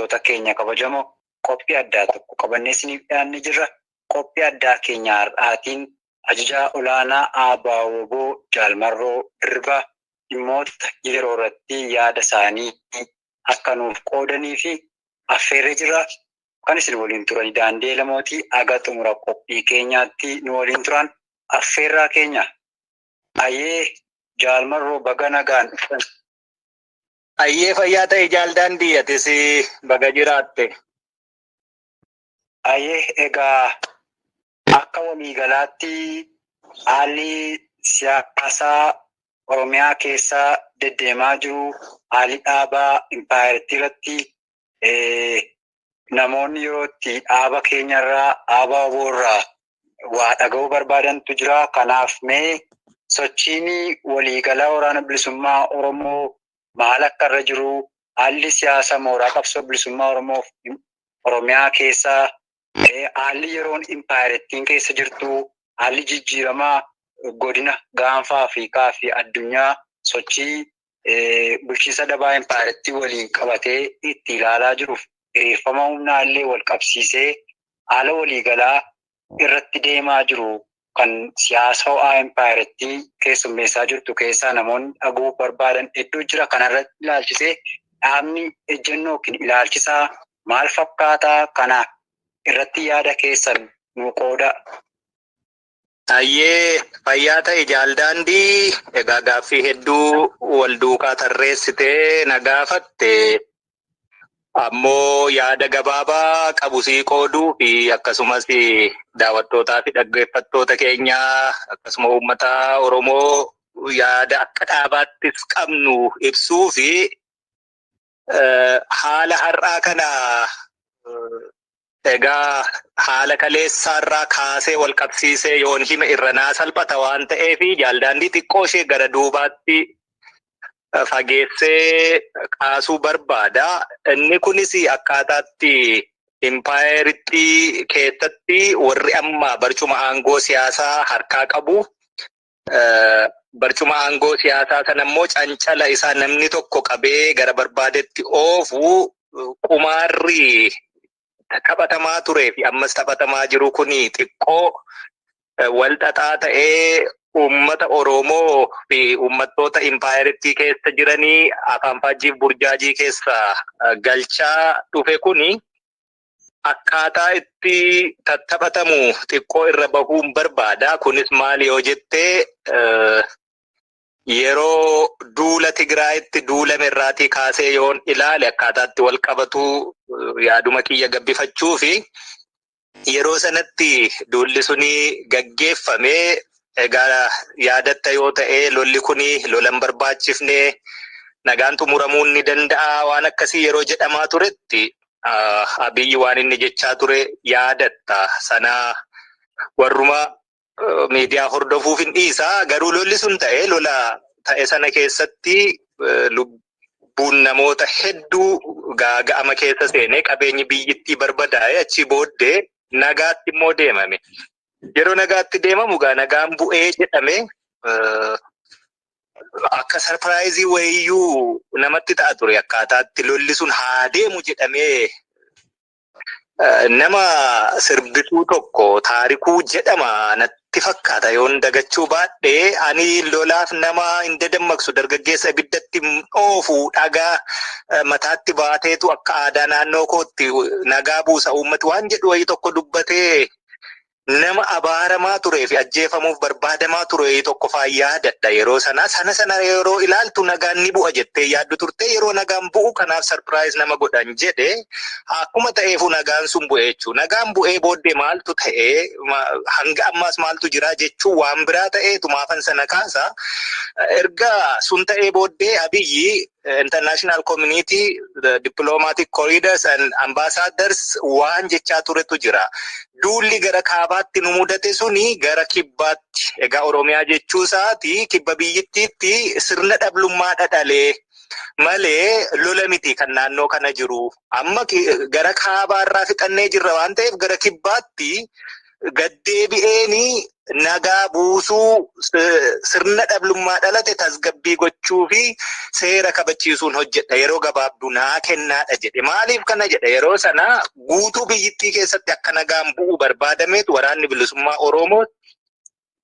Dhaggeeffattoota keenya kabajamoo, qophii addaa tokko qabannee isiniif dhiyaannee jirra. Qophii addaa keenya har'aatiin ajajaa olaanaa ABO Jaal Marroo Dirribii dhimmoota yeroo irratti yaada isaanii akka nuuf qoodanii fi affeerree jirra. Kan isin waliin turan Daandii Lamootii haga xumura qophii keenyaatti nu waliin turan affeerraa keenya. Ayyee Jaal Marroo, baga nagaan dhuftan. Ayyee, fayyaa ta'e Jaal Daandii, atis baga jiraatte. Ayyee, egaa akka waliigalaatti haalli siyaasaa Oromiyaa keessa deddeemaa jiru, haalli dhaabaa impaayeritti irratti namoonni yeroo itti dhaaba keenyarraa, dhaaba WBO irraa waa dhaga'uu barbaadantu jira. Kanaaf mee sochiin waliigalaa Waraana Bilisummaa Oromoo maal akka irra jiru, haalli siyaasa mooraa qabsoo bilisummaa Oromoo Oromiyaa keessaa, haalli yeroon impaayerittiin keessa jirtu, haalli jijjiiramaa godina Gaanfa Afrikaa fi addunyaa sochii bulchiinsa dabaa impaayerittii waliin qabatee itti ilaalaa jiruuf hiriirfama humnaa illee wal qabsiisee haala waliigalaa irratti deemaa jiru kan siyaasa ho'aa impaayerittii keessummeessaa jirtu keessaa namoonni dhaga'uu barbaadan hedduu jira. Kanarratti ilaalchisee dhaabni ejjennoo yookiin ilaalchisaa maal fakkaataa, kana irratti yaada keessan nu qooda. Ayyee, fayyaa ta'e Jaal Daandii. Egaa gaaffii hedduu wal duukaa tarreessitee na gaafatte. Ammoo yaada gabaabaa qabu sii qooduu fi akkasumas daawwattootaa fi dhaggeeffattoota keenyaa, akkasuma uummata Oromoo yaada akka dhaabaattis qabnu ibsuu fi haala har'aa kana egaa haala kaleessaarraa kaasee wal qabsiisee yoon hime irra naa salphata waan ta'eef, Jaal Daandii, xiqqoo ishee gara duubaatti fageessee kaasuu barbaada. Inni kunis akkaataatti impaayeritti keessatti warri amma barcuma aangoo siyaasaa harkaa qabu. Barcuma aangoo siyaasaa sana immoo cancala isaa namni tokko qabee gara barbaadetti oofu, qumaarri taphatamaa turee fi ammas taphatamaa jiru kuni xiqqoo wal xaxaa ta'ee uummata Oromoo fi uummattoota impaayeritti keessa jiranii afaan faajjiif burjaajii keessa galchaa dhufe kuni akkaataa itti tattaphatamu xiqqoo irra bahuun barbaada. Kunis maali yoo jettee, yeroo duula Tigraayitti duulame irraatii kaasee yoon ilaale akkaataatti wal qabatu yaaduma kiyya gabbifachuu fi yeroo sanatti duulli suni gaggeeffame. Egaa yaadatta yoo ta'e, lolli kuni lola hin barbaachifne, nagaan xumuramuun ni danda'a waan akkasii yeroo jedhamaa turetti, Abiyyi waan inni jechaa ture yaadatta. Sana warruma miidiyaa hordofuuf hin dhiisa. Garuu lolli sun ta'e, lola ta'e sana keessatti lubbuun namoota hedduu gaaga'ama keessa seenee, qabeenyi biyyittii barbadaa'e. Achi booddee nagaatti immoo deemame. Yeroo nagaatti deemamu gaa nagaan bu'ee jedhame akka surprise wayiyyuu namatti ta'a ture. Akkaataatti lolli sun haa deemu jedhamee, nama sirbituu tokko Taarikuu jedhama natti fakkaata yoon dagachuu baadhee, "Ani lolaaf nama hin dadammaqsu, dargaggeessa ibiddatti oofu, dhagaa mataatti baateetu akka aadaa naannoo kootti nagaa buusa uummati," waan jedhu wayii tokko dubbatee nama abaaramaa turee fi ajjeefamuuf barbaadamaa ture tokko faa yaadadha yeroo sana. Sana yeroo ilaaltu nagaan ni bu'a jettee yaaddu turte. Yeroo nagaan bu'u kanaaf surprise nama godhan jedhe. Akkuma ta'eefu nagaan sun bu'e jechuudha. Nagaan bu'ee booddee maaltu ta'ee, hanga ammaas maaltu jira jechuun waan biraa ta'eetu maafan sana kaasa. Erga sun ta'ee booddee Abiyyi international community, the diplomatic corridors and ambassadors waan jechaa turetu jira. Duulli gara kaabaatti nu mudate suni gara kibbaatti, egaa Oromiyaa jechuu isaati, kibba biyyittiitti sirna dhablummaa dhadhalee malee lola miti kan naannoo kana jiru. Amma gara kaabaarraa fixannee jirra waan ta'eef gara kibbaatti Gaddeebi'eenii nagaa buusuu, sirna dhablummaa dhalate tasgabbii gochuu fi seera kabachiisuun hojjedha. Yeroo gabaabduu naa kennaadha jedhe. Maaliif kana jedhe? Yeroo sana guutuu biyyittii keessatti akka nagaan bu'u barbaadameetu waraanni bilisummaa Oromoo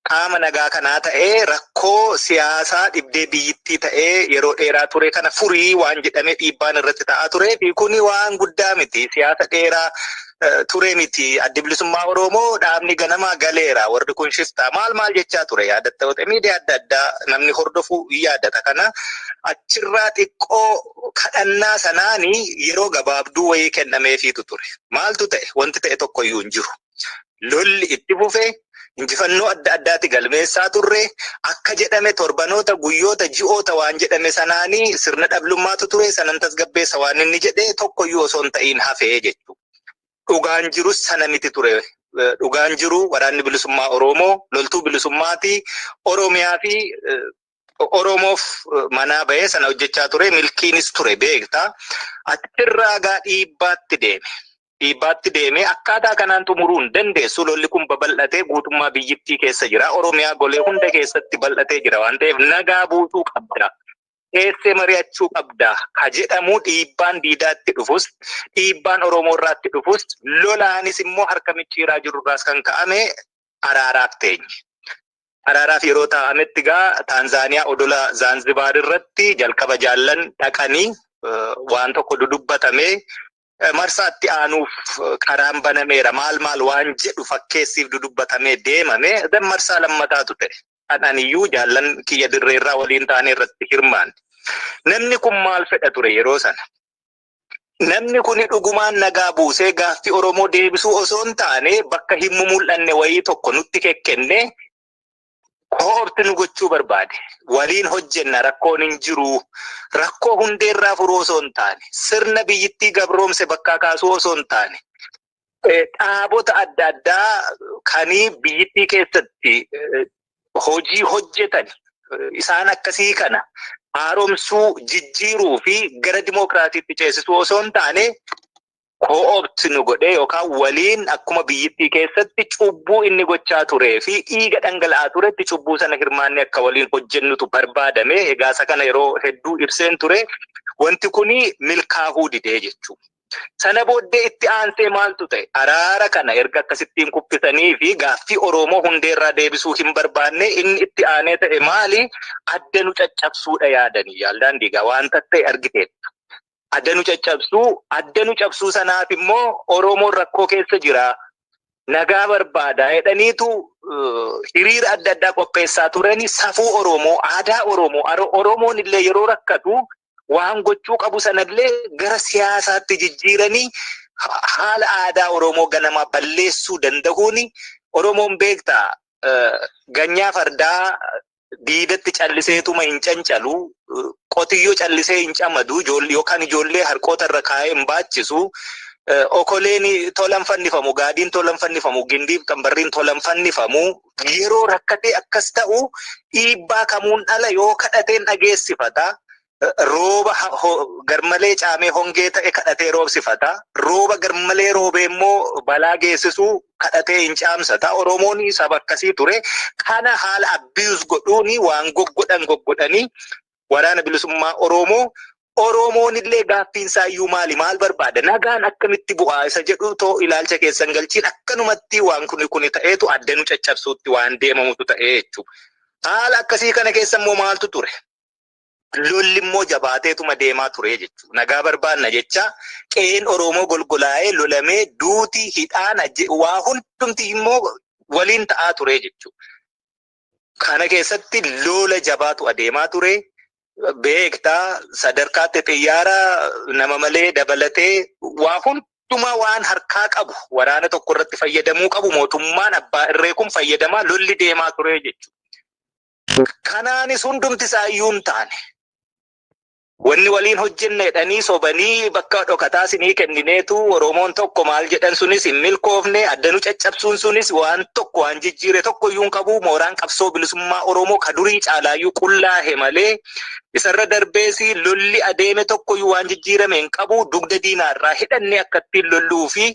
qaama nagaa kanaa ta'ee rakkoo siyaasaa dhibdee biyyittii ta'ee yeroo dheeraa ture kana furii waan jedhamee dhiibbaan irratti ta'aa turee fi kuni waan guddaa miti. Siyaasa dheeraa ture miti. Addi bilisummaa Oromoo dhaabni ganamaa galeera. Warri kun shiftaa maal maal jechaa ture yaadatta ta'e miidiyaa adda addaa namni hordofu yaadata. Kana achirraa xiqqoo kadhannaa sanaanii yeroo gabaabduu wayii kennameefiitu ture. Maaltu ta'e? Wanti ta'e tokkoyyuu hin jiru. Lolli itti fufee injifannoo adda addaatti galmeessaa turre. Akka jedhame torbanoota, guyyoota, ji'oota waan jedhame sanaanii sirna dhablummaatu ture sanan tasgabbeessa waan inni jedhe tokkoyyuu osoo hin ta'iin hafee jechuudha. Dhugaan jirus sana miti ture. Dhugaan jiru waraanni bilisummaa Oromoo loltuu bilisummaati. Oromiyaa fi Oromoof manaa bahee sana hojjechaa ture. Milkiinis ture beektaa. Achirraa gaa dhiibbaatti deeme. Dhiibbaatti deemee akkaataa kanaan xumuruu hin dandeessu. Lolli kun babal'atee guutummaa biyyittii keessa jira. Oromiyaa golee hunda keessatti bal'atee jira waan ta'eef nagaa buusuu qabda. Teessee mari'achuu qabda. Ka jedhamu dhiibbaan diidaatti dhufus, dhiibbaan Oromoo irraatti dhufus, lolaanis immoo harka micciiraa jirurraas kan ka'ame araaraaf teenye. Araaraaf yeroo taa'ametti gaa Taanzaaniyaa odola Zaanzibaar irratti jalqaba jaallan dhaqanii waan tokko dudubbatamee marsaatti aanuuf karaan banameera maal maal waan jedhu fakkeessiif dudubbatamee deemame. Marsaa lammataatu ta'e. Aniyyuu jaallan kiyya dirreerraa waliin taane irratti hirmaanne. Namni kun maal fedha ture yeroo sana? Namni kun dhugumaan nagaa buusee gaaffii Oromoo deebisuu osoo hin taane bakka hin mul'anne wayii tokko nutti kekkenne koorti nu gochuu barbaade. Waliin hojjenna rakkoon hin jiru. Rakkoo hundeerraa furuu osoo hin taane, sirna biyyittii gabroomse bakkaa kaasuu osoo hin taane, dhaabota adda addaa kanii biyyittii keessatti hojii hojjetan isaan akkasii kana haaromsuu, jijjiiruu fi gara dimookiraasiitti ceesisuu osoo hin taane koopti nu godhee yookaan waliin akkuma biyyittii keessatti cubbuu inni gochaa turee fi dhiiga dhangala'aa turetti cubbuu sana hirmaanne akka waliin hojjennutu barbaadame. Egaa isa kana yeroo hedduu ibseen ture. Wanti kuni milkaa'uu didee jechuudha. Sana booddee itti aansee maaltu ta'e? Araara kana erga akkasittiin kuffisanii fi gaaffii Oromoo hundeerraa deebisuu hin barbaanne inni itti aanee ta'e maali? Adda nu caccabsuudha yaadanii yaaldaan diigaa wanta ta'e argiteetta. Adda nu caccabsuu, adda nu cabsuu sanaaf immoo Oromoon rakkoo keessa jira. Nagaa barbaada jedhaniitu hiriira adda addaa qopheessaa turani. Safuu Oromoo, aadaa Oromoo, Oromoon illee yeroo rakkatu waan gochuu qabu sanallee gara siyaasaatti jijjiiranii haala aadaa Oromoo ganamaa balleessuu danda'uun. Oromoon beektaa ganyaa fardaa diidatti calliseetuma hin cancalu, qotiyyoo callisee hin camadu, yookaan ijoollee harqoota irra kaa'ee hin baachisu. Okoleen tolan fannifamu, gaadiin tolan fannifamu, gindiif qambarriin tolan fannifamu. Yeroo rakkatee akkas ta'u dhiibbaa kamuun dhala yoo kadhateen dhageessifata. Rooba garmalee caamee hongee ta'e kadhatee roobsifata. Rooba garmalee roobee immoo balaa geessisuu kadhatee hin caamsata. Oromoon saba akkasii ture. Kana haala abuse godhuuni waan goggodhan goggodhanii waraana bilisummaa Oromoo. Oromoon illee gaaffiin isaa iyyuu maali? Maal barbaada? Nagaan akkamitti bu'aa isa jedhu too ilaalcha keessan galchiin akkanumatti waan kuni kuni ta'eetu adda nu caccabsuutti waan deemamutu ta'ee jechuudha. Haala akkasii kana keessa immoo maaltu ture? Lolli immoo jabaateetuma deemaa ture jechuudha. Nagaa barbaanna jecha qe'een Oromoo golgolaa'ee lolamee duuti hidhaan waa hundumti immoo waliin ta'aa ture jechuudha. Kana keessatti lola jabaatu adeemaa ture. Beektaa sadarkaatti xiyyaara nama malee dabalatee waa hundumaa waan harkaa qabu waraana tokko irratti fayyadamuu qabu mootummaan abbaa irree kun fayyadamaa lolli deemaa ture jechuudha. Kanaanis hundumti isaa iyyuu hin taane. Wanni waliin hojjenne jedhanii sobanii bakka dhokataa sinii kennineetu Oromoon tokko maal jedhan sunis hin milkoofne. Adda nu caccabsuun sunis waan tokko waan jijjiire tokko iyyuu hin qabu. Mooraan qabsoo bilisummaa Oromoo ka durii caalaayyuu qullaahe malee Isarra darbees lolli adeeme tokkoyyuu waan jijjiirame hin qabu. Dugda diinaarraa hidhannee akkattiin lolluu fi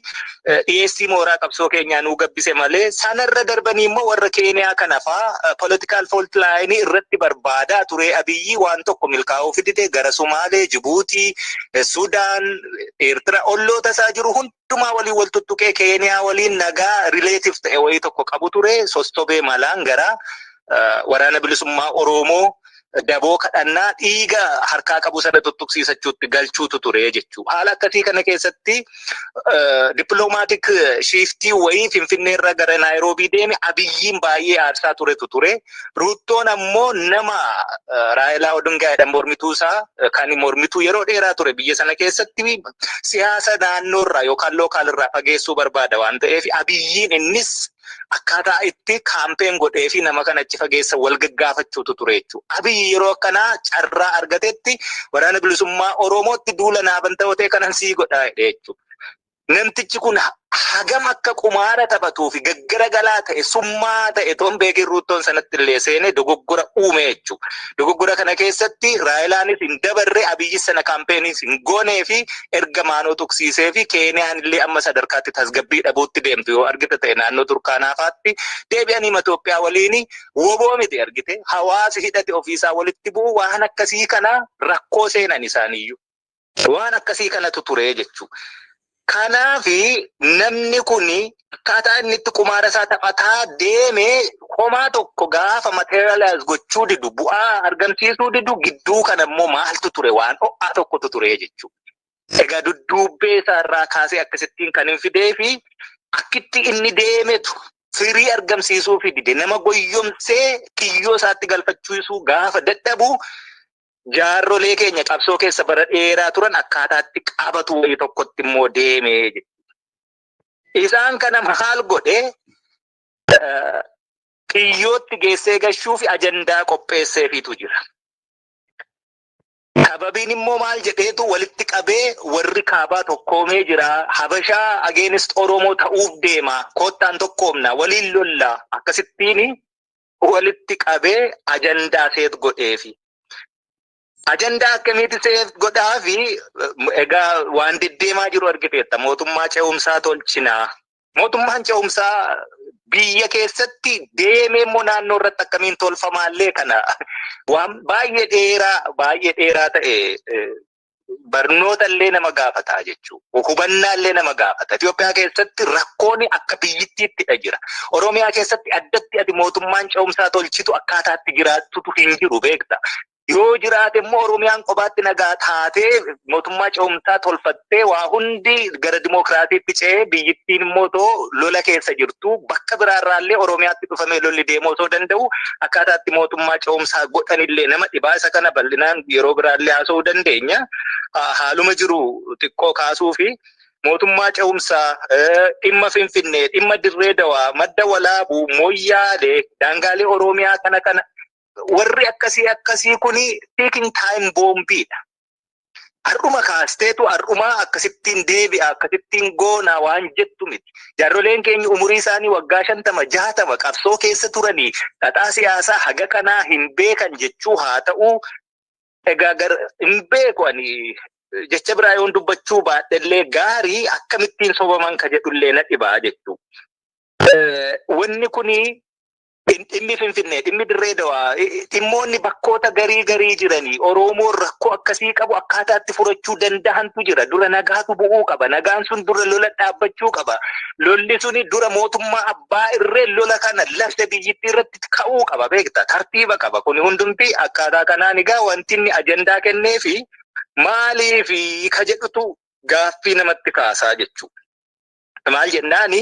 dhiyeessii mooraa qabsoo keenyaa nuu gabbise malee, sanarra darbanii immoo warra Keeniyaa kana faa political fault line irratti barbaadaa ture. Abiyyi waan tokko milkaa'uu fidite gara Sumaalee, Jibuutii, Sudaan, Eertira, olloota isaa jiru hundumaa waliin wal tuttuqee Keeniyaa waliin nagaa relative ta'e wayii tokko qabu ture. Sostobee malaan gara Waraana Bilisummaa Oromoo daboo kadhannaa dhiiga harkaa qabu sana tuttuqsiisachuutti galchuutu ture jechuudha. Haala akkasii kana keessatti diplomatic shiftii wayii Finfinneerra gara Naayiroobii deeme Abiyyiin baay'ee aarsaa turetu ture. Ruuttoon ammoo nama Raayilaa Odingaa jedhan, mormituu isaa, kan mormituu yeroo dheeraa ture, biyya sana keessatti siyaasa naannoorraa yookaan localirraa fageessuu barbaada waan ta'eef, Abiyyiin innis akkaataa itti campaign godhee fi nama kana achi fageessa wal gaggaafachuutu ture jechuudha. Abiyyi yeroo akkanaa carraa argatetti Waraana Bilisummaa Oromootti duula naaban ta'ee kanan sii godhaa jedhee jechuudha. Namtichi kun hagam akka qumaara taphatuu fi gaggaragalaa ta'e, summaa ta'e toon beekin, Ruuttoon sanatti illee seenee dogoggora uume jechuudha. Dogoggora kana keessatti Raayilaanis hin dabarre, Abiyyi sana campaigniis hin goonee fi erga maanoo tuqsiisee fi Keeniyaan illee amma sadarkaatti tasgabbii dhabuutti deemtu yoo argite ta'e, naannoo Turkaanaa fa'aatti deebi'anii Itoophiyaa waliin woboo miti, argite, hawaasi hidhate ofiisaa walitti bu'u, waan akkasii kana rakkoo seenan isaaniiyyuu. Waan akkasii kanatu ture jechuudha. Kanaafi namni kun akkaataa inni itti qumaara isaa taphataa deeme homaa tokko gaafa materialize gochuu didu, bu'aa argamsiisuu didu, gidduu kana immoo maaltu ture? Waan ho'aa tokkotu ture jechuudha. Egaa dudduubbee isaarraa kaasee akkasittiin kan hin fidee fi akkitti inni deemetu firii argamsiisuu fi dide, nama goyyomsee kiyyoo isaatti galfachiisuu gaafa dadhabu, jaarrolee keenya qabsoo keessa bara dheeraa turan akkaataatti qabatu wayii tokkotti immoo deemee. Isaan kana maal godhee kiyyootti geessee gashuu fi ajandaa qopheesseefiitu jira. Sababiin immoo maal jedheetu walitti qabee, warri kaabaa tokkoomee jira. Habashaa against Oromoo ta'uuf deema. Koottaan tokkoomna, waliin lolla. Akkasittiin walitti qabee ajandaa set godheefi. Ajandaa akkamiiti set godhaafi? Egaa waan deddeemaa jiru argiteetta. Mootummaa ce'umsaa tolchinaa. Mootummaan ce'umsaa biyya keessatti deemee immoo naannoo irratti akkamiin tolfamaallee kana waan baay'ee dheeraa ta'e, barnoota illee nama gaafata jechuudha. Hubannaa illee nama gaafata. Itoophiyaa keessatti rakkoon akka biyyittiittidha jira. Oromiyaa keessatti addatti ati mootummaan ce'umsaa tolchitu akkaataatti jiraattutu hin jiru, beekta. Yoo jiraate immoo Oromiyaan kophaatti nagaa taatee mootummaa ce'umsaa tolfattee waa hundi gara dimookiraasiitti ce'ee, biyyittiin immoo too lola keessa jirtu, bakka biraarraallee Oromiyaatti dhufamee lolli deemuu osoo danda'u, akkaataatti mootummaa ce'umsaa godhanillee nama dhibaa. Isa kana bal'inaan yeroo biraallee haasa'uu dandeenya. Haaluma jiru xiqqoo kaasuu fi mootummaa ce'umsaa, dhimma Finfinnee, dhimma Dirree Dawaa, Madda Walaabuu, Mooyyaalee, daangaalee Oromiyaa kana kana warri akkasii akkasii kuni ticking time boombiidha. Har'uma kaasteetu har'uma akkasittiin deebi'a, akkasittiin goona waan jettu miti. Jaarroleen keenya umurii isaanii waggaa 50, 60 qabsoo keessa turanii xaxaa siyaasaa haga kanaa hin beekan jechuu haa ta'u. Egaa hin beeku, ani jecha biraa yoon dubbachuu baadhellee gaarii, akkamittiin sobaman ka jedhullee na dhibaa jechuu. Wanni kuni, dhimmi Finfinnee, dhimmi Dirree Dawaa, dhimmoonni bakkoota garii garii jiranii Oromoon rakkoo akkasii qabu akkaataatti furachuu danda'antu jira. Dura nagaatu bu'uu qaba. Nagaan sun dura lola dhaabbachuu qaba. Lolli suni dura mootummaa abbaa irree lola kana lafte biyyittii irratti ka'uu qaba, beekta. Tartiiba qaba. Kuni hundumti akkaataa kanaan egaa wanti inni ajandaa kenneefi maaliifi ka jedhutu gaaffii namatti kaasaa jechuudha. Maal jennaani,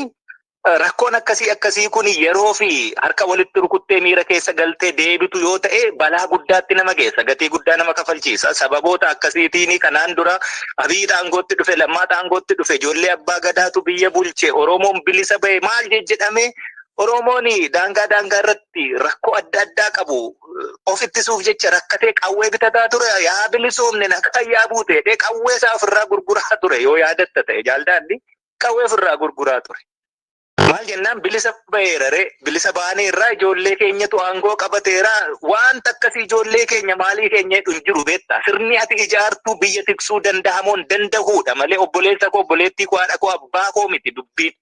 rakkoon akkasii akkasii kun yeroo fi harka walitti rukuttee miira keessa galtee deebitu yoo ta'e, balaa guddaatti nama geessa, gatii guddaa nama kafalchiisa. Sababoota akkasiitiin kanaan dura Abiy aangootti dhufe, Lammaa aangootti dhufe, ijoollee abbaa gadaatu biyya bulche, Oromoon bilisa bahe maal jedhame, Oromoon daangaa daangaa irratti rakkoo adda addaa qabu of ittisuuf jecha rakkatee qawwee bitataa ture. Yaa bilisoomne, nagaa yaa buute, qawwee isaa ofirraa gurguraa ture. Yoo yaadatta ta'e, jaaldaanni qawwee ofirraa gurguraa ture. Maal jennaan bilisa ba'eera ree, bilisa baanee irraa ijoollee keenyatu aangoo qabateera, wanta akkasii ijoollee keenya maalii keenya jedhu hin jiru beektaa. Sirni ati ijaartuu biyya tiksuu danda'amoon danda'uudha malee obboleessa koo, obboleettii koo, haadha koo, abbaa koo miti dubbiin.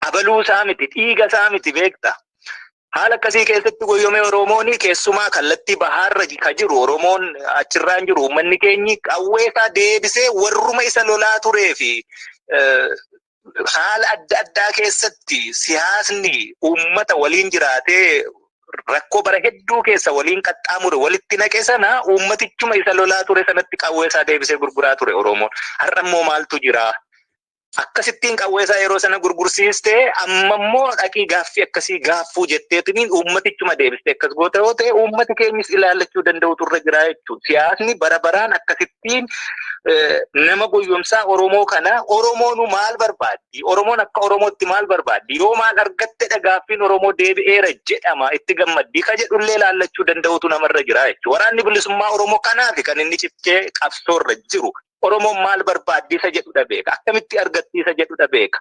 Abaluu isaa miti, dhiiga isaa miti beektaa. Haala akkasii keessatti goyyomee Oromoon keessumaa kallattii bahaarra ka jiru Oromoon achirraan jiru uummanni keenyi qawwee isaa deebisee warruma isa lolaa turee fi haala adda addaa keessatti siyaasni uummata waliin jiraatee rakkoo bara hedduu keessa waliin qaxxaamure walitti naqe sana uummatichuma isa lolaa ture sanatti qawwee isaa deebisee gurguraa ture Oromoon. Har'a immoo maaltu jira? Akkasittiin qawwee isaa yeroo sana gurgursiistee amma immoo dhaqii gaaffii akkasii gaaffuu jetteetiniin uummatichuma deebistee akkas goota yoo ta'e uummati keenyis ilaallachuu danda'utu irra jira jechuudha. Siyaasni bara baraan akkasittiin nama goyyomsaa Oromoo kana Oromoonu maal barbaaddi? Oromoon akka Oromootti maal barbaaddi? Yoo maal argattedha gaaffiin Oromoo deebi'eera jedhama itti gammaddii ka jedhullee ilaallachuu danda'utu namarra jira jechuudha. Waraanni bilisummaa Oromoo kanaaf kan inni cichee qabsoorra jiru. Oromoon maal barbaaddi isa jedhudha beeka. Akkamitti argatti isa jedhudha beeka.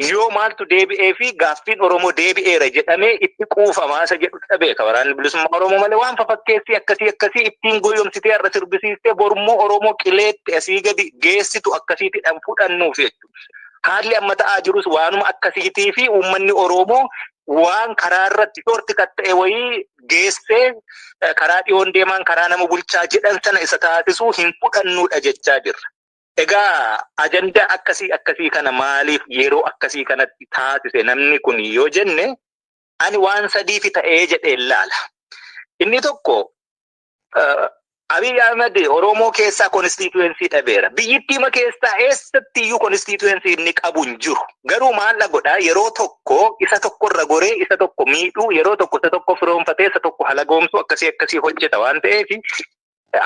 Yoo maaltu deebi'ee fi gaaffiin Oromoo deebi'eera jedhamee itti quufamaa isa jedhudha beeka. Waraanni bilisummaa Oromoo malee waan fafakkeessii akkasii akkasii ittiin goyyomsitee har'a sirbisiistee borummoo Oromoo qileetti asii gadi geessitu akkasiitidhaan fudhannuuf jechuudha. Haalli amma ta'aa jirus waanuma akkasiitii fi uummanni Oromoo waan karaa irratti shorti kan ta'e wayii geessee karaa dhiyoon deemaan karaa nama bulchaa jedhan sana isa taasisuu hin fudhannuudha jechaa jirra. Egaa ajandaa akkasii akkasii kana maaliif yeroo akkasii kanatti taasise namni kun yoo jenne ani waan sadiifi ta'ee jedhee ilaala. Inni tokko Abiy Ahmed Oromoo keessaa konstituensi dhabeera. Biyyittiima keessaa eessatti iyyuu konstituensi inni qabu hin jiru. Garuu maal godhaa yeroo tokko isa tokkorra goree isa tokko miidhuu, yeroo tokko isa tokko firoonfatee isa tokko halagoomsuu akkasii akkasii hojjeta waan ta'eef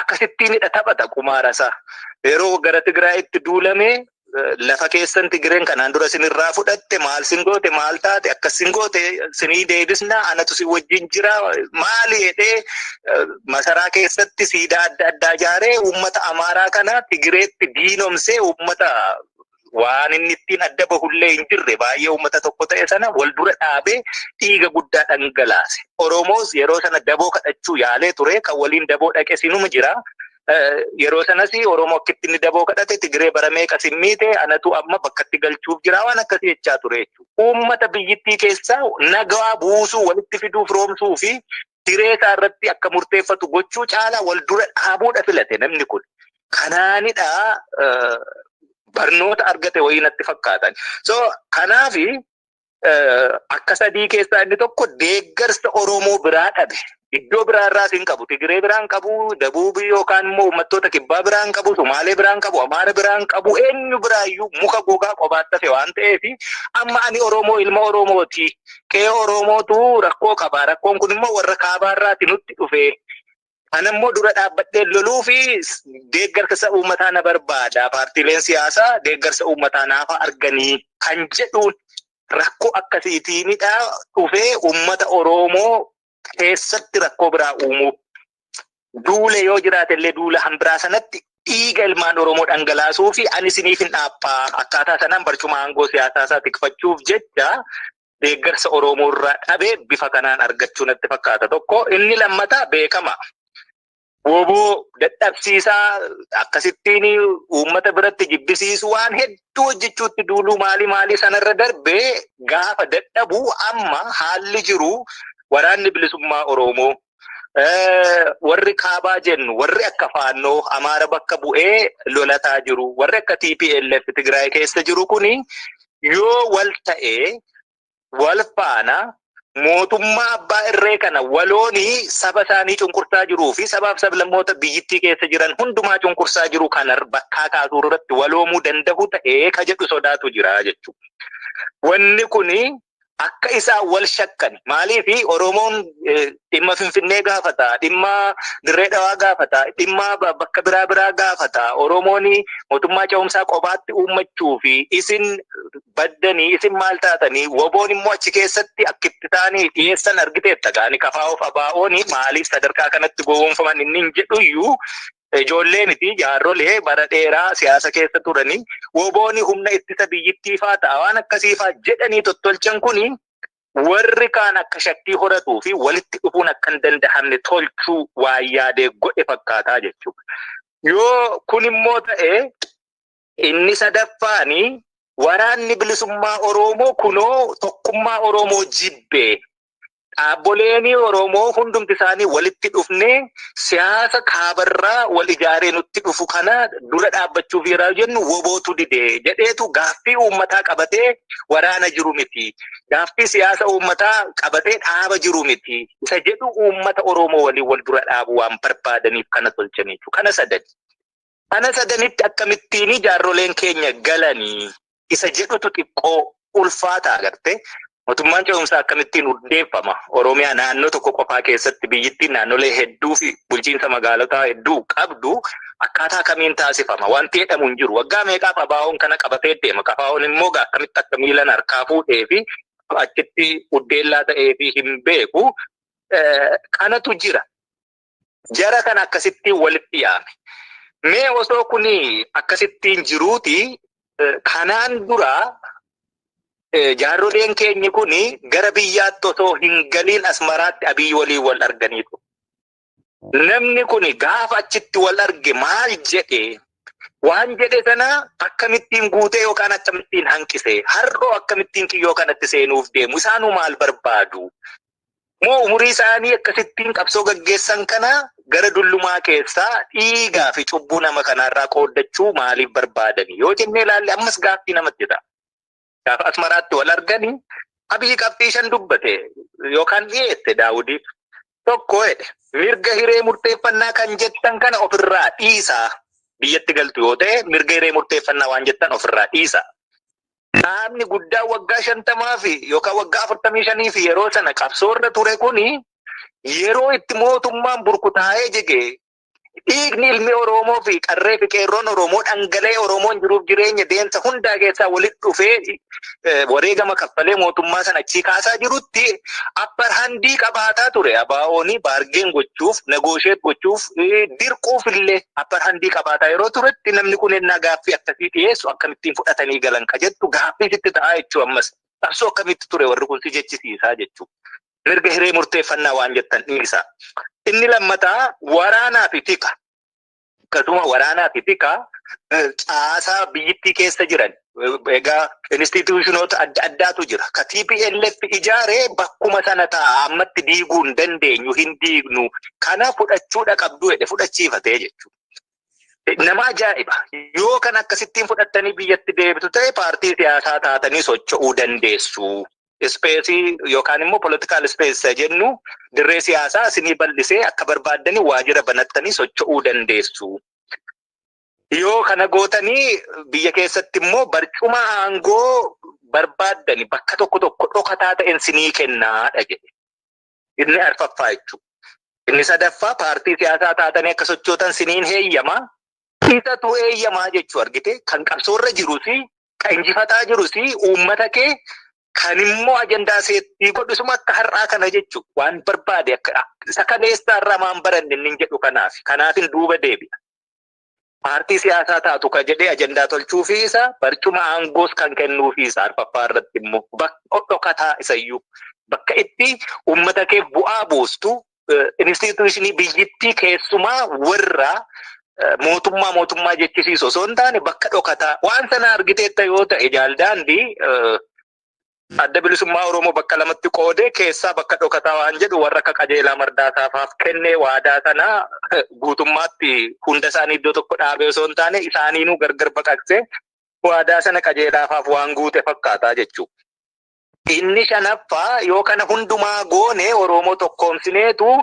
akkasittiinidha taphata qumaara isaa. Yeroo gara Tigraayitti duulamee lafa keessan Tigreen kanaan dura sinirraa fudhatte maal sin goote maal taate akkas sin goote sinii deebisna anatu si wajjin jira maali jedhee masaraa keessatti siidaa adda addaa ijaaree uummata Amaaraa kana Tigreetti diinomsee uummata waan inni ittiin adda bahullee hin jirre baay'ee uummata tokko ta'e sana wal dura dhaabee dhiiga guddaa dhangalaase. Oromoos yeroo sana daboo kadhachuu yaalee ture kan waliin daboo dhaqe sinuma jira. Yeroo sanas Oromoo akkitti inni daboo kadhate Tigree bara meeqa simmiite anatu amma bakkatti galchuuf jira waan akkasii jechaa ture jechuudha. Uummata biyyittii keessaa nagaa buusuu walitti fiduuf roomsuu fi hiree isaa irratti akka murteeffatu gochuu caalaa wal dura dhaabuudha filate namni kun. Kanaanidha barnoota argate wayii natti fakkaatan. So kanaafi akka sadii keessaa inni tokko deeggarsa Oromoo biraa dhabe. Iddoo biraa irraas hin qabu. Tigree biraa hin qabu, Dabuubii yookaan immoo uummattoota kibbaa biraa hin qabu, Sumaalee biraa hin qabu, Amaara biraa hin qabu, eenyu biraayyuu muka gogaa qobaatti hafe waan ta'eef amma ani Oromoo ilma Oromooti. Qe'ee Oromootu rakkoo qaba. Rakkoon kun immoo warra kaabaarraati nutti dhufe. Ana immoo dura dhaabbadhee loluu fi deeggarsa uummataa na barbaada. Paartiileen siyaasaa deeggarsa uummataa naafa arganii kan jedhuun rakkoo akkasiitiinidha dhufee uummata Oromoo keessatti rakkoo biraa uumuuf. Duule yoo jiraate illee duula hambiraa sanatti dhiiga ilmaan Oromoo dhangalaasuu fi ani isiniif hin dhaabaa akkaataa sanaan barcuma aangoo siyaasaa isaa tikfachuuf jecha deeggarsa Oromoo irraa dhabee bifa kanaan argachuu natti fakkaata tokko. Inni lammataa beekama. Woboo dadhabsiisaa akkasittiin uummata biratti jibbisiisu waan hedduu hojjechuutti duuluu maalii maalii sanarra darbee gaafa dadhabuu amma haalli jiru waraanni bilisummaa Oromoo warri kaabaa jennu warri akka Faannoo Amaara bakka bu'ee lolataa jiru warri akka TPLF Tigraay keessa jiru kuni yoo wal ta'ee wal faana mootummaa abbaa irree kana waloonii saba isaanii cunqursaa jiruu fi sabaaf sablammoota biyyittii keessa jiran hundumaa cunqursaa jiru kana bakkaa kaasuu irratti waloomuu danda'u ta'ee ka jedhu sodaatu jira jechuudha. Wanni kuni akka isaan wal shakkan maaliif Oromoon dhimma Finfinnee gaafata, dhimma Dirree Dhawaa gaafata, dhimma bakka biraa biraa gaafata. Oromoon mootummaa ce'umsaa qobaatti uummachuu fi isin baddanii isin maal taatanii woboon immoo achi keessatti akkitti ta'anii dhiyeessan argiteetta. Gaani kafaa'oof abaa'oon maaliif sadarkaa kanatti gowwoomfaman inni hin jedhuyyuu Ijoollee miti jaarrolee bara dheeraa siyaasa keessa turanii wobooni humna ittisa biyyittii faa ta'a waan akkasii faa jedhanii tottolchan kuni warri kaan akka shakkii horatuu fi walitti dhufuun akka hin danda'amne tolchuu waan yaadee godhe fakkaataa jechuudha. Yoo kun immoo ta'e inni sadaffaani waraanni bilisummaa Oromoo kunoo tokkummaa Oromoo jibbee dhaabboleen Oromoo hundumti isaanii walitti dhufnee siyaasa kaabarraa wal ijaaree nutti dhufu kana dura dhaabbachuuf yeroo jennu wobootu didee jedheetu gaaffii uummataa qabatee waraana jiru miti. Gaaffii siyaasa uummataa qabatee dhaaba jiru miti. Isa jedhu uummata Oromoo waliin wal dura dhaabu waan barbaadaniif kana tolchan jechuudha. Kana sadani. Kana sadanitti akkamittiin jaarroleen keenya galanii isa jedhutu xiqqoo ulfaataa agartee. Mootummaan ce'umsaa akkamittiin hundeeffama? Oromiyaa naannoo tokko qofaa keessatti biyyittiin naannolee hedduu fi bulchiinsa magaalotaa hedduu qabdu akkaataa kamiin taasifama? Wanti jedhamu hin jiru. Waggaa meeqaaf ABO'n kana qabatee deema? ABO'n immoo akkamitti akka miilan harkaa fuudhee fi achitti uddeellaa ta'ee fi hin beeku. Kanatu jira. Jara kana akkasittiin walitti yaame. Mee osoo kuni akkasittiin jiruuti kanaan dura jaarroleen keenyi kuni gara biyyaatti osoo hin galiin Asmaraatti Abiyyi waliin wal arganiitu. Namni kuni gaafa achitti wal arge maal jedhe? Waan jedhe sana akkamittiin guutee yookaan akkamittiin hanqise? Har'oo akkamittiin kiyyoo kanatti seenuuf deemu? Isaanuu maal barbaadu? Moo umurii isaanii akkasittiin qabsoo gaggeessan kana gara dullumaa keessaa dhiigaa fi cubbuu nama kanaarraa qooddachuu maaliif barbaadani? Yoo jennee ilaalle ammas gaaffii namatti ta'a. Gaafa Asmaraatti wal arganii Abiyyi qabxii shan dubbate yookaan dhiyeesse Daawudiif. Tokko jedhe mirga hiree murteeffannaa kan jettan kana ofirraa dhiisaa. Biyyatti galtu yoo ta'e mirga hiree murteeffannaa waan jettan ofirraa dhiisaa. Dhaabni guddaa waggaa 50 fi yookaan waggaa 45 fi yeroo sana qabsoorra ture kuni yeroo itti mootummaan burkutaa'ee jige dhiigni ilmi Oromoo fi qarree fi qeerroon Oromoo dhangala'ee Oromoon jiruuf jireenya deemsa hundaa keessaa walitti dhufee wareegama kaffalee mootummaa sana achii kaasaa jirutti upper handii qabaataa ture. ABO'n baargeen gochuuf, negoosheet gochuuf, dirquuf illee upper handii qabaataa yeroo turetti namni kun ennaa gaaffii akkasii dhiyeessu akkamittiin fudhatanii galan ka jettu gaaffii sitti ta'aa jechuu ammas. Qabsoo akkamitti ture warri kun si jechisiisaa jechuu. Mirga hiree murteeffannaa waan jettan dhiisaa. Inni lammataa waraanaa fi tika. Akkasuma waraanaa fi tika caasaa biyyittii keessa jiran. Egaa instituushinoota adda addaatu jira. Ka TPLF ijaaree bakkuma sana ta'a ammatti diiguu hin dandeenyu hin diignu. Kana fudhachuudha qabdu jedhe fudhachiifatee jechuudha. Nama ajaa'iba. Yoo kan akkasittiin fudhattanii biyyatti deebitu ta'e paartii siyaasaa taatanii socho'uu dandeessu. Ispeesii yookaan immoo political space jennu dirree siyaasaa isinii bal'isee akka barbaaddanii waajjira banattanii socho'uu dandeessu. Yoo kana gootanii biyya keessatti immoo barcuma aangoo barbaaddanii bakka tokko tokko dhokataa ta'een sinii kennaadha jedhe. Inni arfaffaa jechuudha. Inni sadaffaa paartii siyaasaa taatanii akka sochootan siniin heeyyamaa. Isatu heeyyamaa jechuu argite kan qabsoorra jirus kan injifataa jirus uummata kee kan immoo ajandaa seettii godhusuma akka har'aa kana jechuudha. Waan barbaade akka isa kaleessaa irraa maan baranne inni jedhu kanaaf. Kanaafin duuba deebi'a. Paartii siyaasaa taatu ka jedhee ajandaa tolchuufi isa barcuma aangoos kan kennuufi isa arfaffaa irratti immoo bakka dhokataa isayyuu bakka itti uummata kee bu'aa buustu instituushinii biyyittii keessumaa warra mootummaa mootummaa jechisiisu osoo hin taane bakka dhokataa waan sana argiteetta yoo ta'e jaaldaandii adda bilisummaa Oromoo bakka lamatti qoodee keessaa bakka dhokataa waan jedhu warra akka Qajeelaa Mardaasaa kennee waadaa sana guutummaatti hunda isaanii iddoo tokko dhaabee osoo hin taane isaaniinuu gargar baqaqsee waadaa sana Qajeelaafaaf waan guute fakkaataa jechuudha. Inni shanaffaa yoo kana hundumaa goone Oromoo tokkoomsineetu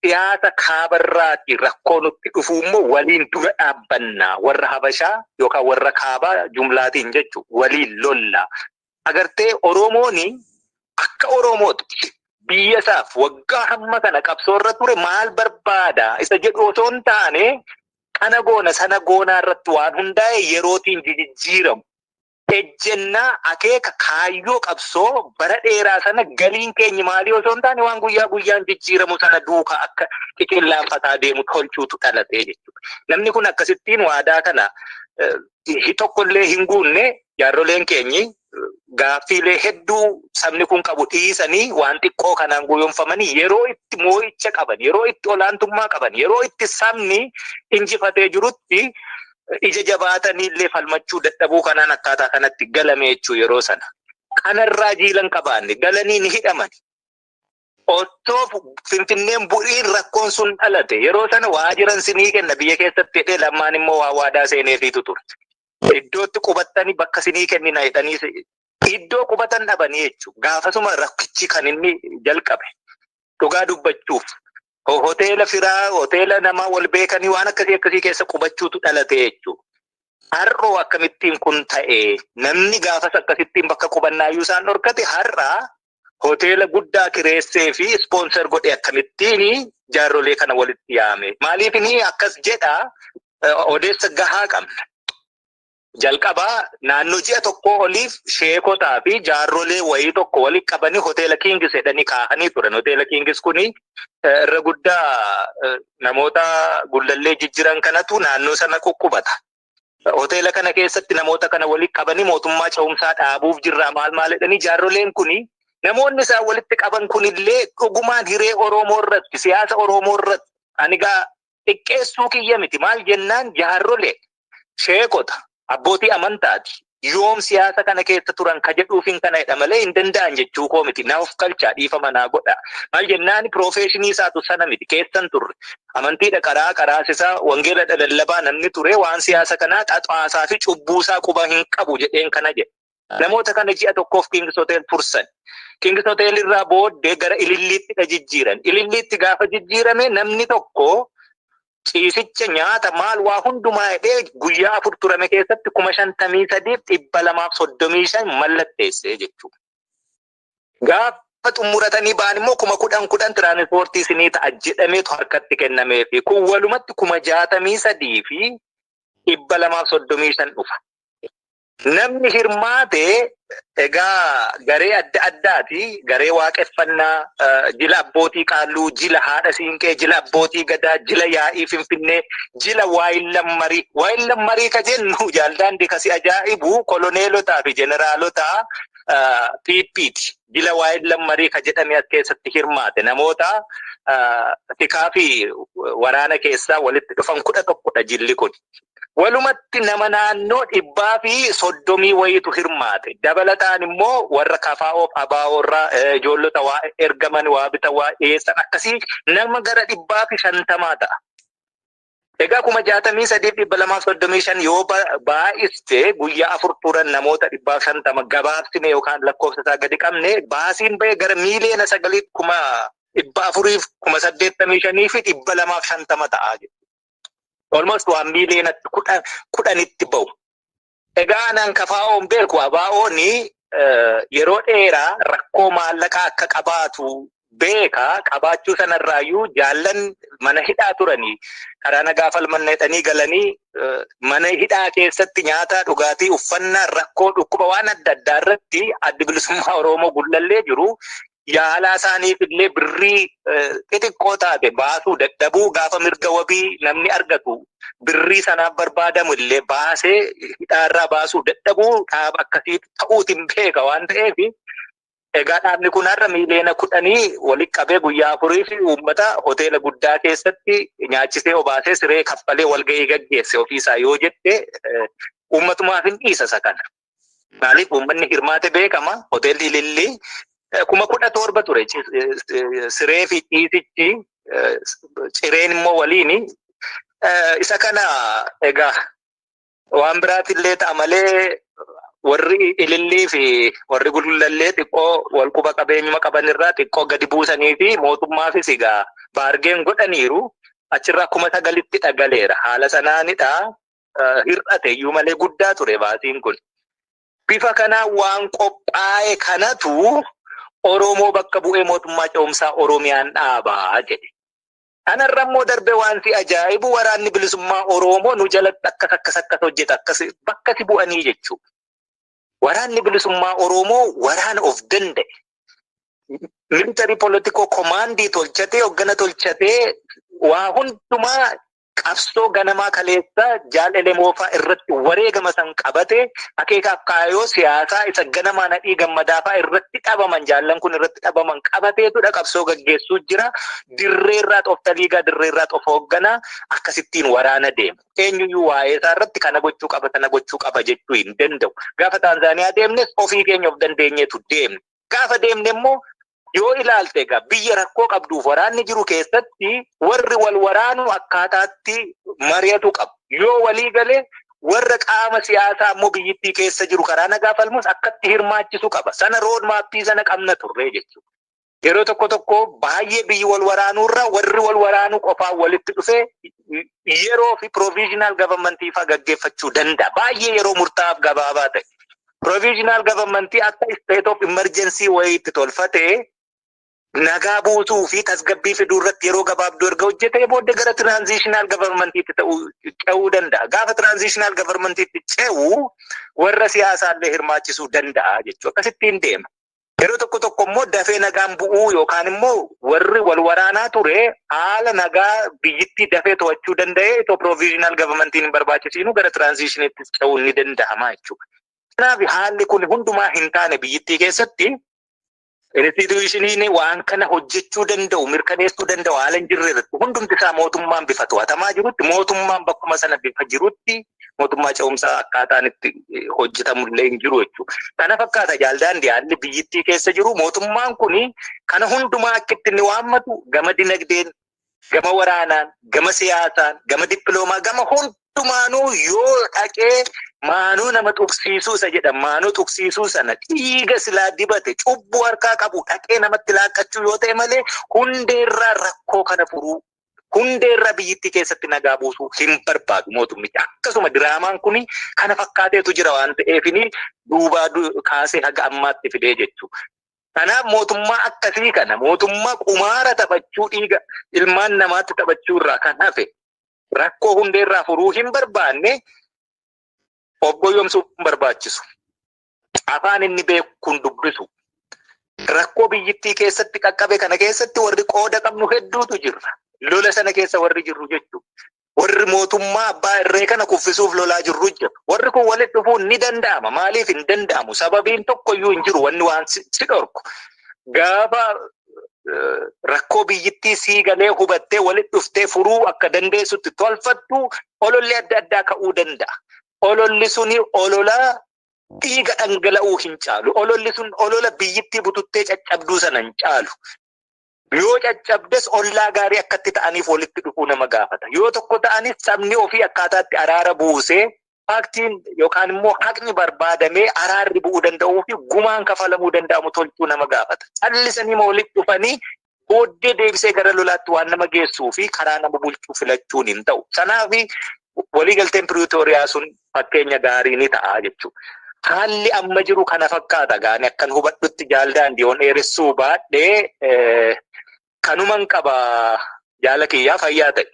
siyaasa kaabarraati rakkoo nutti dhufu immoo waliin dura dhaabbannaa warra Habashaa yookaan warra kaabaa jumlaatiin jechuudha waliin lolla. Agartee Oromooni akka Oromootti biyya isaaf waggaa hamma kana qabsoorra ture maal barbaada isa jedhu osoo hin taane kana goona sana goonaa irratti waan hundaa'e yerootiin jijjiiramu. Ejjennaa akeeka kaayyoo qabsoo bara dheeraa sana galiin keenya maalii osoo hin taane waan guyyaa guyyaan jijjiiramu sana duukaa akka qiqillaanfataa deemu tolchuutu dhalatee jechuudha. Namni kun akkasittiin waadaa kana tokkollee hin guunne. Jaarroleen keenyi gaaffiilee hedduu sabni kun qabu dhiisanii waan xiqqoo kanaan gowwoomfamanii yeroo itti moo'icha qaban, yeroo itti olaantummaa qaban, yeroo itti sabni injifatee jirutti ija jabaatanii illee falmachuu dadhabuu kanaan akkaataa kanatti galame jechuu yeroo sana. Kanarraa jiilan qabaanne galanii ni hidhaman. Otoo Finfinneen bu'iin rakkoon sun dhalate yeroo sana waa jiran sinii kenna biyya keessatti jedhee Lammaan immoo waa waadaa seeneefiitu ture. Iddootti qubattanii bakka sinii kennina jedhanii iddoo qubatan dhabanii jechuudha. Gaafasuma rakkichi kan inni jalqabe dhugaa dubbachuuf hoteela firaa, hoteela namaa wal beekanii waan akkasii akkasii keessa qubachuutu dhalate jechuudha. Har'oo akkamittiin kun ta'e? Namni gaafas akkasittiin bakka qubannaayyuu isaan dhorkate har'aa hoteela guddaa kireessee fi sponsor godhe akkamittiin jaarrolee kana walitti yaame? Maaliif inni akkas jedhaa? Odeessa gahaa qabna. Jalqabaa naannoo ji'a tokkoo oliif sheekotaa fi jaarrolee wayii tokko walitti qabanii hoteela Kingis jedhanii kaa'anii turan. Hoteela Kingis kuni irra guddaa namoota Gullallee jijjiiran kanatu naannoo sana quqqubata. Hoteela kana keessatti namoota kana walitti qabanii mootummaa ce'umsaa dhaabuuf jirra maal maal jedhanii jaarroleen kuni namoonni isaan walitti qaban kunillee dhugumaan hiree Oromoo irratti, siyaasa Oromoo irratti ani gaa xiqqeessuu kiyya miti. Maal jennaan, jaarrolee, sheekota, abbootii amantaati. Yoom siyaasa kana keessa turan ka jedhuufin kana jedha malee hin danda'an jechuu koo miti. Naaf kalchaa, dhiifama naa godha. Maal jennaan, profession isaatu sana miti, keessan turre. Amantiidha karaa karaasisaa wangeela lallabaa namni ture waan siyaasa kanaa xaxaasaa fi cubbuusaa quba hin qabu jedheen kana jedhe. Namoota kana ji'a tokkoof King's Hotel tursan. King's Hotel irraa booddee gara Ililliitti jijjiiran. Ililliitti gaafa jijjiirame namni tokko ciisicha, nyaata, maal waa hundumaa jedhee guyyaa 4 turame keessatti 53,235 mallatteessee jechuudha. Gaafa xumuratanii ba'an immoo 10,000 10,000 tiraanispoortii isinii ta'a jedhameetu harkatti kennameefi kun walumatti 63,235 dhufa. Namni hirmaate egaa garee adda addaati. Garee waaqeffannaa, jila abbootii qaalluu, jila haadha siinqee, jila abbootii gadaa, jila yaa'ii Finfinnee, jila waayillan marii. Waayillan marii ka jennu, jaaldaandi kasi ajaa'ibu, koloneelotaa fi jeneraalota PP'ti. Jila waayillan marii ka jedhame as keessatti hirmaate namoota tikaa fi waraana keessaa walitti dhufan 11dha jilli kun. Walumatti nama naannoo 130 wayiitu hirmaate. Dabalataan immoo warra KFOf ABO irraa ijoollota waa ergaman, waa bitan, waa dhiyeessan akkasii nama gara 150 ta'a. Egaa 63,235 yoo baay'iste, guyyaa 4 turan namoota 150 gabaabsine yookaan lakkoofsa isaa gadi qabne, baasiin ba'e gara 9,485,250 ta'a jechuudha. Almost waan miiliyoona 10tti ba'u. Egaa anaan KFO'n beeku, ABO'n yeroo dheeraa rakkoo maallaqaa akka qabaatu beeka. Qabaachuu sanarraayyuu jaallan mana hidhaa turanii karaa nagaa falmanna jedhanii galanii mana hidhaa keessatti nyaata, dhugaatii, uffannaa, rakkoo, dhukkuba waan adda addaa irratti Addi Bilisummaa Oromoo Gullallee jiru yaalaa isaaniif illee birrii xixiqqoo taate baasuu dadhabuu, gaafa mirga wabii namni argatu birrii sanaaf barbaadamu illee baasee hidhaarraa baasuu dadhabuu dhaaba akkasii ta'uutiin beeka waan ta'eef, egaa dhaabni kun har'a miiliyoona 10 walitti qabee guyyaa 4 fi uummata hoteela guddaa keessatti nyaachisee, obaasee, siree kaffalee walgahii gaggeesse ofiisaa yoo jette, uummatumaaf hin dhiisa isa kana. Maaliif, uummanni hirmaate beekama. Hoteelli Ilillii 17,000 ture siree fi ciisichi, cireen immoo waliini. Isa kana egaa waan biraatillee ta'a malee warri Ilillii fi warri Gullallee xiqqoo wal quba qabeenyuma qaban irraa xiqqoo gadi buusanii fi mootummaafis egaa bargain godhaniiru. Achirraa 9,000tti dhagaleera. Haala sanaanidha, hir'ate iyyuu malee guddaa ture baasiin kun. Bifa kanaan waan qophaa'e kanatu Oromoo bakka bu'ee mootummaa ce'umsaa Oromiyaan dhaabaa jedhe. Kanarra immoo darbe waan si ajaa'ibu, Waraanni Bilisummaa Oromoo nu jalatti akkas akkas akkas hojjeta, akkas bakka si bu'anii jechuudha. Waraanni bilisummaa Oromoo waraana of danda'e. Military political command tolchatee, hoggana tolchatee, waa hundumaa qabsoo ganamaa kaleessa Jaal Elemoofaa irratti wareegama san qabate, akeekaaf kaayyoo siyaasaa isa ganamaa Nadhii Gammadaafaa irratti dhabaman, jaallan kun irratti dhabaman qabateetudha qabsoo gaggeessuu jira. Dirreerraa of taliigaa, dirreerraa of hoogganaa, akkasittiin waraana deema. Eenyuyyuu waa'ee isaa irratti kana gochuu qaba, kana gochuu qaba jechuu hin danda'u. Gaafa Taanzaaniyaa deemnes ofii keenya of dandeenyeetu deemne. Gaafa deemne immoo yoo ilaalte egaa biyya rakkoo qabduuf waraanni jiru keessatti warri wal waraanu akkaataatti mari'atu qabu. Yoo walii galee warra qaama siyaasaa immoo biyyittii keessa jiru karaa nagaa falmus akkatti hirmaachisu qaba. Sana road map sana qabna turre jechuudha. Yeroo tokko tokko baay'ee biyyi wal waraanuurra warri wal waraanuu qofaan walitti dhufee yeroo fi provisional government fa'aa gaggeeffachuu danda'a. Baay'ee yeroo murtaa'aaf gabaabaa ta'e. Provisional government akka state of emergency wayiitti tolfatee nagaa buusuu fi tasgabbii fiduu irratti yeroo gabaabduu erga hojjetee booddee gara transitional governmentiitti ta'uu ce'uu danda'a. Gaafa transitional governmentiitti ce'u warra siyaasaallee hirmaachisuu danda'a jechuudha. Akkasittiin deema. Yeroo tokko tokko immoo dafee nagaan bu'uu yookaan immoo warri wal waraanaa ture haala nagaa biyyittii dafee to'achuu danda'ee itoo provisional governmentiin hin barbaachisiinu gara transitioniitti ce'uun ni danda'ama jechuudha. Kanaaf haalli kun hundumaa hin taane. Biyyittii keessatti institutioniin waan kana hojjechuu danda'u, mirkaneessuu danda'u haala hin jirre irratti, hundumti isaa mootummaan bifa to'atamaa jirutti, mootummaan bakkuma sana bifa jirutti, mootummaa ce'umsaa akkaataan itti hojjetamullee hin jiru jechuudha. Kana fakkaata, jaaldaandii, haalli biyyittii keessa jiru. Mootummaan kun kana hundumaa akkitti inni waammatu gama dinagdeen, gama waraanaan, gama siyaasaan, gama dippiloomaa, gama hundumaanuu yoo dhaqee maanuu nama tuqsiisuu isa jedhan, maanuu tuqsiisuu sana dhiiga silaa dibate, cubbuu harkaa qabu dhaqee namatti laaqqachuu yoo ta'e malee hundeerraa rakkoo kana furuu, hundeerraa biyyittii keessatti nagaa buusuu hin barbaadu mootummichi. Akkasuma diraamaan kun kana fakkaateetu jira waan ta'eefini duubaa kaasee haga ammaatti fidee jechuudha. Kanaaf mootummaa akkasii kana, mootummaa qumaara taphachuu, dhiiga ilmaan namaatti taphachuu irraa kan hafe rakkoo hundeerraa furuu hin barbaanne of goyyomsuu hin barbaachisu. Afaan inni beekuun dubbisu. Rakkoo biyyittii keessatti qaqqabe kana keessatti warri qooda qabnu hedduutu jirra. Lola sana keessa warri jirru jechuudha. Warri mootummaa abbaa irree kana kuffisuuf lolaa jirru jira. Warri kun walitti dhufuun ni danda'ama. Maaliif hin danda'amu? Sababiin tokkoyyuu hin jiru wanni waan si dhorku. Gaafa rakkoo biyyittii sii galee hubattee walitti dhuftee furuu akka dandeessutti tolfattu, ololli adda addaa ka'uu danda'a. Ololli suni olola dhiiga dhangala'uu hin caalu. Ololli sun olola biyyittii bututtee caccabduu sana hin caalu. Yoo caccabdes ollaa gaarii akkatti ta'aniif walitti dhufuu nama gaafata. Yoo tokko ta'anis sabni ofii akkaataatti araara buusee, faaktiin yookaan immoo haqni barbaadamee araarri bu'uu danda'uu fi gumaan kafalamuu danda'amu tolchuu nama gaafata. Callisanii walitti dhufanii booddee deebisee gara lolaatti waan nama geessuu fi karaa nama bulchuu filachuun hin ta'u. Kanaaf waliigalteen Piriitooriyaa sun fakkeenya gaarii ni ta'a jechuudha. Haalli amma jiru kana fakkaata. Gaani akkan hubadhutti, jaaldaandii, yoon dheeressuu baadhee kanuman qaba, jaala kiyyaa, fayyaa ta'e.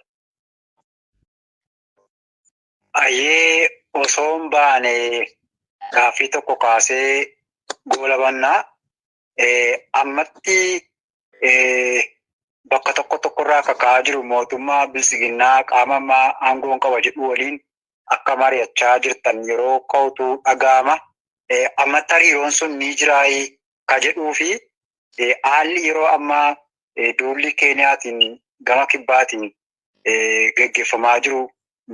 Ayyee, osoo hin baane gaaffii tokko kaasee goolabannaa. Ammatti bakka tokko tokkorraa kaka'aa jiru mootummaa bilisiginnaa qaama ammaa aangoon qaba jedhu waliin akka mari'achaa jirtan yeroo ka'utu dhaga'ama. Ammatti hariiroon sun ni jiraayii ka jedhuu fi haalli yeroo ammaa duulli Keeniyaatiin gama kibbaatiin geggeeffamaa jiru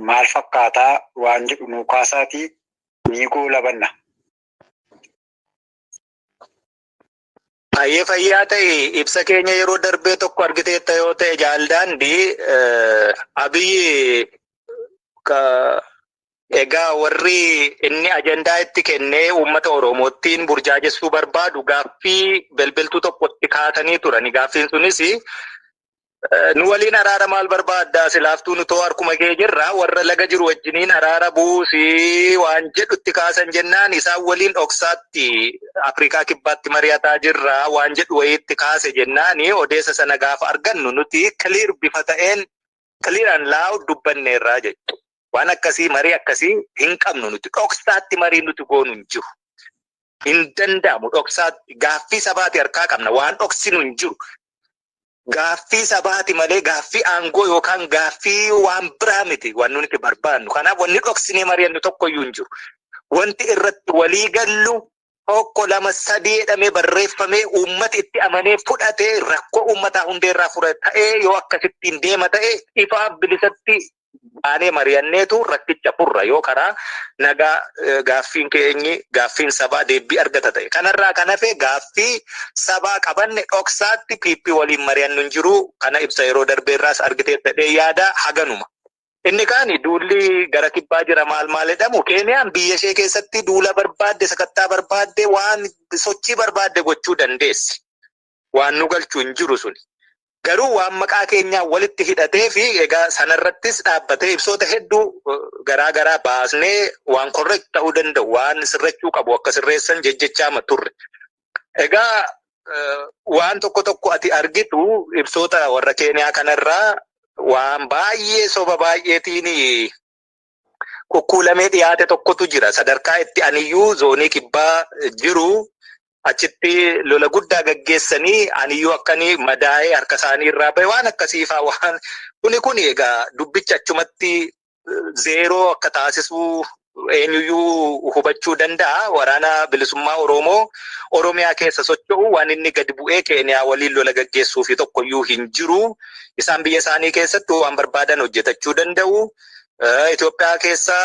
maal fakkaataa waan jedhu nuu kaasaatii ni goolabanna. Baay'ee fayyaa ta'e. Ibsa keenya yeroo darbee tokko argiteetta yoo ta'e, jaaldaandii, Abiyyi egaa warri inni ajandaa itti kennee uummata Oromoottiin burjaajessuu barbaadu gaaffii belbeltuu tokkotti kaasanii turani. Gaaffiin sunis, "Nu waliin araara maal barbaaddaa? Silaaftuu nu too harkuma kee jirra, warra laga jiru wajjiniin araara buusii" waan jedhutti kaasan jennaan, isaan waliin dhoksaatti Afrikaa Kibbaatti mari'ataa jirra waan jedhu wayiitti kaase jennaan, odeessa sana gaafa argannu nuti clear bifa ta'een, clear and loud dubbanneerraa jechuudha. Waan akkasii, marii akkasii hin qabnu nuti. Dhoksaatti marii nuti goonu hin jiru. Hin danda'amu dhoksaatti gaaffii sabaati harkaa qabna waan dhoksinu hin jiru. Gaaffii sabaati malee gaaffii aangoo yookaan gaaffii waan biraa miti waan nuti barbaannu. Kanaaf wanni dhoksinee mari'annu tokkoyyuu hin jiru. Wanti irratti walii gallu 1, 2, 3 jedhamee barreeffamee uummati itti amanee fudhatee rakkoo uummataa hundeerraa fure ta'ee yoo akkasittiin deema ta'e ifaaf bilisatti baanee mari'anneetu rakkicha furra yoo karaa nagaa gaaffiin keenyi gaaffiin sabaa deebii argata ta'e. Kanarraa kan hafe gaaffii sabaa qabanne dhoksaatti PP waliin mari'annu hin jiru. Kana ibsa yeroo darbeerraas argitee ta'ee yaada haganuma. Inni kaani duulli gara kibbaa jira maal maal jedhamu Keeniyaan biyya ishee keessatti duula barbaadde sakattaa barbaadde waan sochii barbaadde gochuu dandeessi. Waan nu galchuu hin jiru suni. Garuu waan maqaa keenyaa walitti hidhatee fi egaa sanarrattis dhaabbatee ibsoota hedduu garaa garaa baasnee waan correct ta'uu danda'u waan sirrachuu qabu akka sirreessan jejjechaama turre. Egaa waan tokko tokko ati argitu ibsoota warra Keeniyaa kanarraa waan baay'ee soba baay'eetiin kukkuulamee dhiyaate tokkotu jira. Sadarkaa itti aniyyuu zoonii kibbaa jiru achitti lola guddaa gaggeessanii aniyyuu akkanii madaa'ee harka isaanii irraa bahe waan akkasiifaa waan kuni egaa dubbicha achumatti zeeroo akka taasisuu eenyuyyuu hubachuu danda'a. Waraana bilisummaa Oromoo Oromiyaa keessa socho'u waan inni gadi bu'ee Keeniyaa waliin lola gaggeessuu fi tokkoyyuu hin jiru. Isaan biyya isaanii keessatti waan barbaadan hojjetachuu danda'u. Itoophiyaa keessa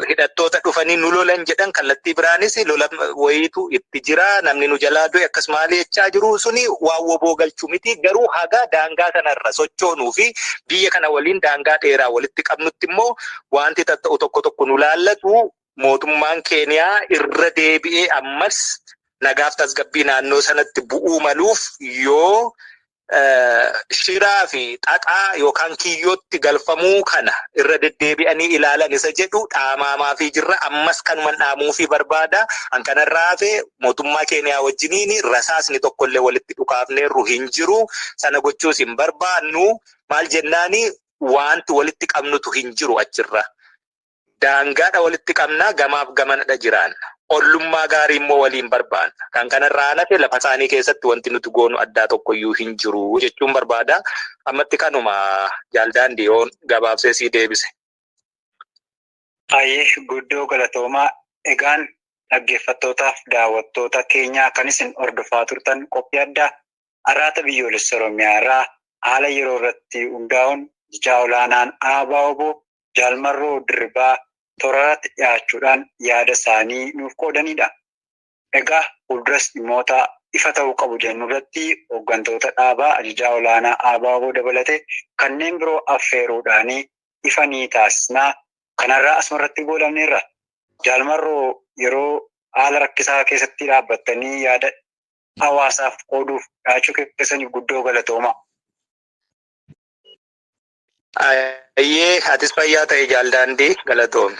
hidhattoota dhufanii nu lolan jedhan kallattii biraanis lola wayiitu itti jira. Namni nu jalaa du'e akkas maali jechaa jiru suni waan woboo galchuu miti. Garuu haga daangaa sanarra sochoonuu fi biyya kana waliin daangaa dheeraa walitti qabnutti immoo wanti tatta'u tokko tokko nu laallatu mootummaan Keeniyaa irra deebi'ee ammas nagaaf tasgabbii naannoo sanatti bu'uu maluuf yoo shiraa fi xaxaa yookaan kiyyootti galfamuu kana irra deddeebi'anii ilaalan isa jedhu dhaamaamaa fi jirra ammas kanuman dhaamuu fi barbaada. An kanarraa hafe mootummaa Keeniyaa wajjiniin rasaasni tokkollee walitti dhukaafneerru hin jiru. Sana gochuus hin barbaannu. Maal jennaani wanti walitti qabnutu hin jiru achirra. Daangaadha walitti qabnaa gamaaf gamanadha jiraanna. Ollummaa gaarii immoo waliin barbaanna. Kan kanarraa hafe lafa isaanii keessatti wanti nuti goonu addaa tokkoyyuu hin jiru jechuun barbaada. Ammatti kanuma jaaldaandii yoon gabaabsee sii deebise. Ayyee guddoo galatoomaa. Egaan dhaggeeffattootaaf daawwattoota keenyaa kan isin hordofaa turtan qophii addaa Arraata Biyyoolessa Oromiyaa irraa haala yeroo irratti hundaa'uun jijaa olaanaan ABO Jaalmarroo Dirribaa toorarratti dhiyaachuudhaan yaada isaanii nuuf qoodanidha. Egaa fuulduras dhimmoota ifa ta'uu qabu jennu irratti hooggantoota dhaabaa ajajaa olaanaa ABO dabalatee kanneen biroo affeeruudhaan ifa ni taasisnaa. Kanarraa asumarratti goolabneerra. Jaalmarroo yeroo haala rakkisaa keessatti dhaabbattanii yaada hawaasaaf qooduuf dhiyaachuu keessaniif guddoo galatooma. Ayyee atis fayyaa ta'e jaaldaandii galatoomi.